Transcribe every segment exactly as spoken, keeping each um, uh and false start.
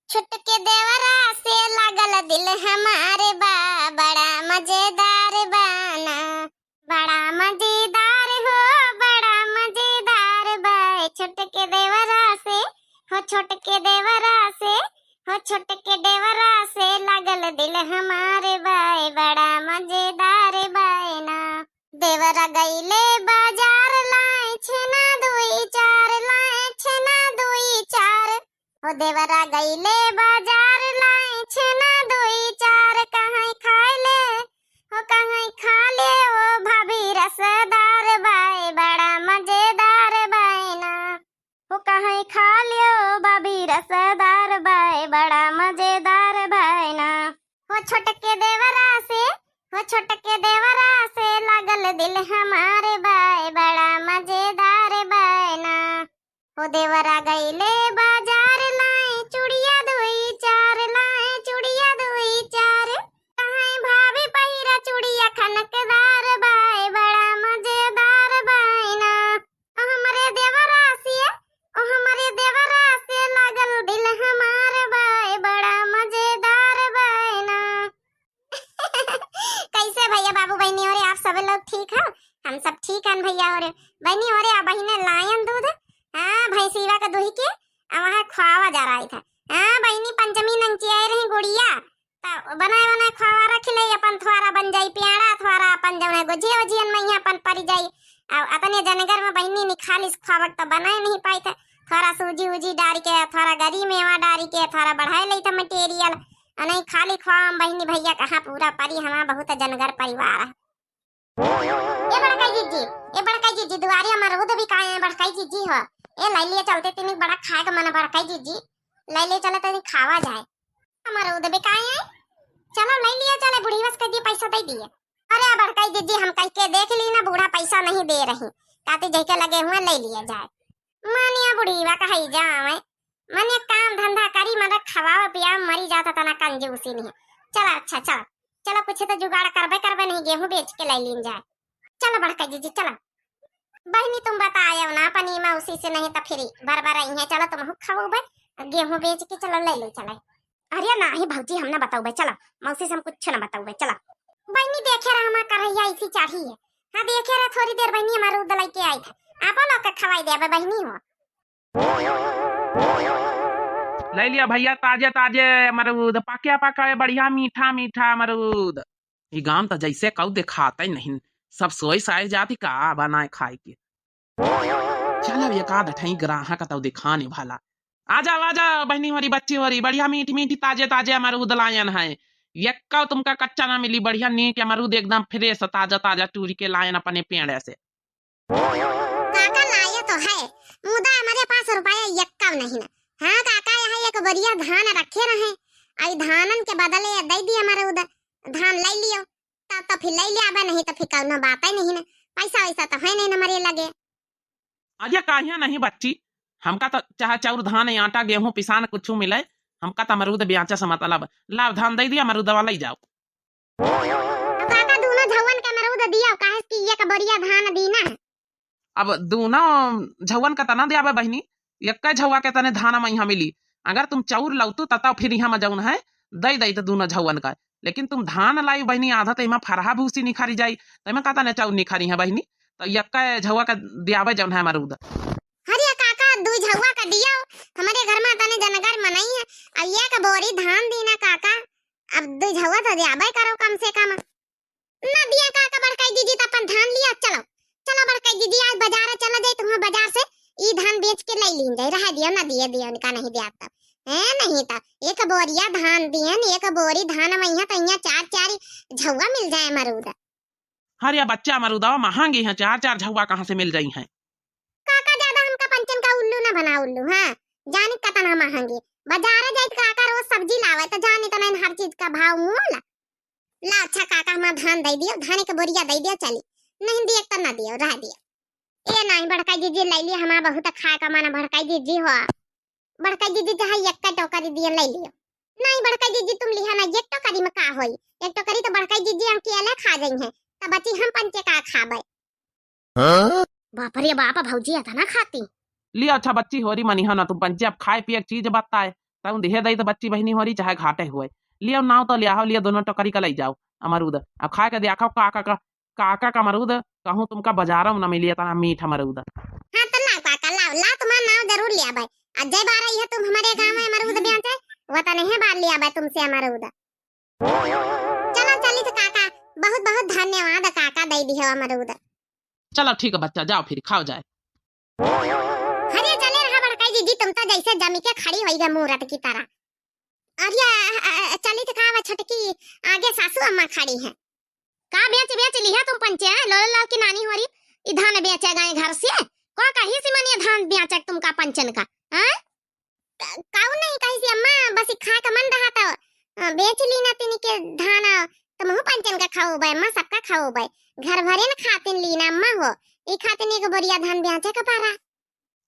छुटके देवरा से लागल दिल हमार बा, बड़ा मजेदार बा ना। बड़ा मजेदार हो, बड़ा मजेदार बा, छुटके देवरा से, हो छुटके देवरा से, हो छुटके देवरा से लागल दिल हमार बा, बड़ा मजेदार बा ना। देवरा गईले बाजार लाए छेना दुई चार, लाए छेना दुई चार। हो देवरा गईले बाजार लाए छेना दुई चार, कहाँ खाए ले, हो कहाँ खा ले ओ भाभी रसदार बाए, बड़ा मजेदार बाए ना। हो कहाँ खा ले ओ भाभी रसदार बाए, बड़ा मजेदार बाए ना। हो छोटके देवरा से, हो छोटके देवरा से लागल दिल हमार बाए, बड़ा मजेदार बाए ना। हो देवरा गईले बाजार लाए चुड़िया दुई चार, लाए चुड़िया दुई चार। कहाँ भाभी पहिरा चुड़िया खनकदार बाए, बड़ा मजेदार बाए ना। ओ हमरे देवरा से, ओ हमरे देवरा से लागल दिल हमार बाए, बड़ा मजेदार बाए ना। कैसे भैया, बाबू, बहिनी हो रे, आप सब लोग ठीक हो? हम सब ठीक हन भैया हो रे। बहिनी हो रे, आ बहिने लायन दूध, हाँ, भैंसीवा के दूही के, आ वहाँ खुआवा जा रहा था। हाँ बहिनी, पंचमी नंची आए रही गुड़िया, त बनाए बनाए खुआवा रख ले, अपन थोड़ा बन जाई प्याड़ा, थोड़ा अपन जौन है गोझे ओझियन में यहाँ अपन पड़ जाई। आ अतने जनगर में बहिनी निखालिस खुआवक त बनाए नहीं पाई था। थोड़ा सूजी उजी डाल के, थोड़ा गरी मेवा डाल के, थोड़ा बढ़ाए ले था material। आ नहीं खाली खुआवा में बहिनी भैया कहाँ पूरा परी, हमार बहुत जनगर परिवार है। ए बड़काई जीजी, ए बड़काई जीजी, दुआरी अमरूद बिकाए हैं बड़काई जीजी हो। ए लै लिए चलते तनी, बड़ा खाए का मन बड़काई जीजी। लै लिए चले तनी खावा जाए। अमरूद बिकाए हैं, चलो लै लिए चले, बुढ़ीवा से कह दिए पैसा दे दिए। अरे बड़काई जीजी, हम कह के देख ली ना, बूढ़ा पैसा नहीं दे रही, कहती जैके लगे हुए लै लिए जाए। मानिया बुढ़ीवा कहै जावे, मने काम धंधा करी, मने खवावे पियावे, मरी जाता तना कंजूसी नहीं। चला अच्छा, चला, चला कुछ तो जुगाड़ करबे करबे नहीं, गेहूं बेच के लै लीन जाए। चला बड़का जीजी, चला। बहिनी तुम बतायो ना अपनी मौसी से, नहीं तो फिर बरबर आई है। चला तुम खवोबे, गेहूं बेच के चला लै लै चला। अरे नाही भौजी, हम ना बतौबे, चला, मौसी से हम कुछ ना बतौबे, चला। बहिनी देखे रहा हमार करैया ऐसी चढ़ी है। हाँ देखे रहा, थोड़ी देर बहिनी अमरूद लै के आई था, आप लोग के खवाई देबे बहिनी हो। लै लिया भैया, ताजे ताजे अमरूद, पक्या पक्या, बढ़िया मीठा मीठा अमरूद। ई गाम त जैसे कऊ देखाते नहीं, सब सोई साई जाति का बनाए खाए के। चल अब एक आध ठई ग्राहक तऊ देखाने भला। आ जाओ, आ जाओ बहिनी होरी, बच्ची होरी, बढ़िया मीठी मीठी ताजे ताजे अमरूद लायन है। यक्का तुमका कच्चा ना मिली, बढ़िया नीक अमरूद एकदम fresh ताजा ताजा टूरी के लायन अपने पेड़े से। काका लाया तो है, मुदा हमारे पास रुपया यक्का नहीं ना। हाँ काका, यहाँ एक बोरिया धान रखे रहे, आई धानन के बदले दे दिया अमरूद, धान लै लियो। तब तो फिर लै ले आबे, नहीं तो फिर कौनो बात ही नहीं ना, पैसा वैसा तो है नहीं हमारे लगे। अरे काहे नहीं बच्ची, हमका तो चाहे चाउर धान आटा गेहूं पिसान कुछ मिले, हमका तो अमरूद ब्याचा से मतलब। लाव धान दे दिया, अमरूदवा लै जाओ। तो काका दोनों झौवन के अमरूद दियो, काहे कि एक बोरिया धान दी ना। अब दोनों झौवन का तना द्याबे बहिनी, यक्का झौवा के तने धान में यहाँ मिली। अगर तुम चाउर लौतू तता फिर यहाँ में जौन है दे दे तो दोनों झौवन का, लेकिन तुम धान लाई बहिनी आधा तो इमा फरहा भूसी निखारी जाई, तो इमा का तने चाउर निखारी है बहिनी, तो यक्का झौवा का द्याबे जौन है अमरूद। अरे काका, दुई झौवा का दियो, हमारे घर में तने जनगर मनई है, अब एक बोरी धान दी ना काका, अब दुई झौवा तो द्याबे करो कम से कम। ना दिया काका, बड़काई जीजी तो अपन धान लिया, चलो, चलो बड़काई जीजी, आज बाजार चला जाए, तुम्हें बाजार से ई धान बेच के लै लीन जाए, रह दियो, ना दिए दियो, इनका नहीं दिया तब। है नहीं तो एक बोरिया धान दियन, एक बोरी धान में यहाँ तो यहाँ चार चार झौवा मिल जाए अमरूद। अरे बच्चा, अमरूदवा महंगी है, चार चार झौवा कहाँ से मिल जाई हैं? काका ज्यादा हमका पंचन का उल्लू ना बना उल्लू, हाँ, जानी कतना महंगी। बाजार जाए तो काका रोज सब्जी लावे, तो जानी तो नहीं हर चीज का भाव मोल। ला अच्छा काका, हमार धान दे दियो, धान के बोरिया दे दियो, चली। नहीं दिए तो ना दियो, रह दियो। ए नहीं बड़काई जीजी, लै लिया, हमार बहुत खाए का मन बड़काई जीजी हो। बड़काई जीजी चाहे एक टोकरी दिए लै लियो। नहीं बड़काई जीजी, तुम लिहा ना, एक टोकरी में का होई, एक टोकरी तो बड़काई जीजी हम अकेले खा जाई हैं, तब बची हम पंचे का खाबे। हाँ? बाप रे बाप, भौजी अतना खाती। लिया अच्छा बच्ची होरी, मनिहा ना तुम पंचे, अब खाए पिए के चीज बताए, तउ दिहे दई त बच्ची बहिनी होरी चाहे घाटे हुए। लियो नाव तो लियाहो, लियो दोनों टोकरी का लई जाओ अमरूद। अब खाए के दियाखो काका का, काका का अमरूद, कहूँ तुमका बजारउ न मिली इतना मीठ अमरूद। हाँ तो लाओ काका, लाओ, लाओ, तुम्हार नाव जरूर लियाबे। आ जय बार आई है तुम हमरे गाँव में अमरूद बेचे, वतनहे बार लियाबे तुमसे अमरूद। चलो चलित काका, बहुत बहुत धन्यवाद काका, दई दिहो अमरूद। चलो ठीक है बच्चा, जाओ फिर खाओ जाए। अरे चले रहा बड़काई जीजी, तुम तो जैसे जमी के खड़ी होई गए मूरत की तरह। अरे अ, अ, चलित का बा छोटकी, आगे सासू अम्मा खड़ी हैं। का बेच बेच लिहा तुम पंचे हैं? लोला लाल की नानी होरी, ई धान बेचे गए घर से। को कही सी मनिया धान बेचे तुमका पंचन का, हैं? क-, काऊ नहीं कही सी अम्मा, बस ई खाए का मन रहा तो, अ, बेच ली ना तिनी के धान, तो मुँह पंचन का खाओ बे अम्मा, सबका खाओ बे। घर भरे न खातिन ली ना अम्मा हो, ई खातिन एक बोरिया धान बेचे का पारा।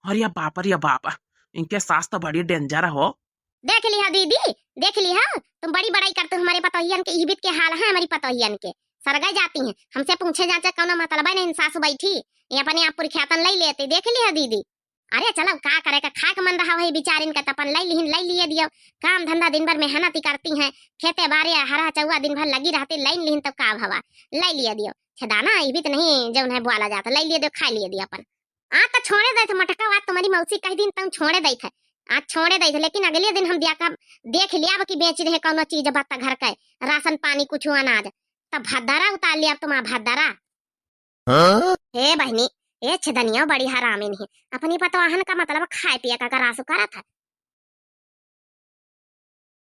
अरे बाप, अरे बाप, इनके सास तो बड़ी danger हो। देख लिहा दीदी, देख लिहा, तुम बड़ी बड़ाई करते हो हमारे पतोहियन के, इबित के हाल है हमारी पतोहियन के। सरगा जाती हैं, हमसे पूछे जाचे कौनो मतलब है नहीं, सासू बैठी, ये अपने आप पुरख्यातन लई लेती, देख लिहा दीदी। अरे चलो, का करे का, खाए के मन रहा वही बिचारिन का, त अपन लई लिहिन, लई लिए दियो। काम धंधा दिन भर मेहनत ही करती हैं, खेते बारे हरा चौवा दिन भर लगी रहती, लई लिहिन तो का भवा, लई लिए दियो। छेदाना, इबित नहीं जौन है बोला जाता, लई लिए दियो, खाई लिए दियो अपन। आ त छोड़े देत मटका, आज तुम्हारी मौसी कह दिन तम छोड़े देत है, आज छोड़े देत है, लेकिन अगले दिन हम दिया का देख लिया कि बेच रहे कौनो चीज बत्ता घर के, राशन पानी कुछ अनाज, तब भद्दारा उतार लिया तुम भद्दारा। हाँ? हे बहनी, ए छेदनिया बड़ी हरामिन है, अपनी पतवाहन का मतलब खाए पिए का, का रासु करत है।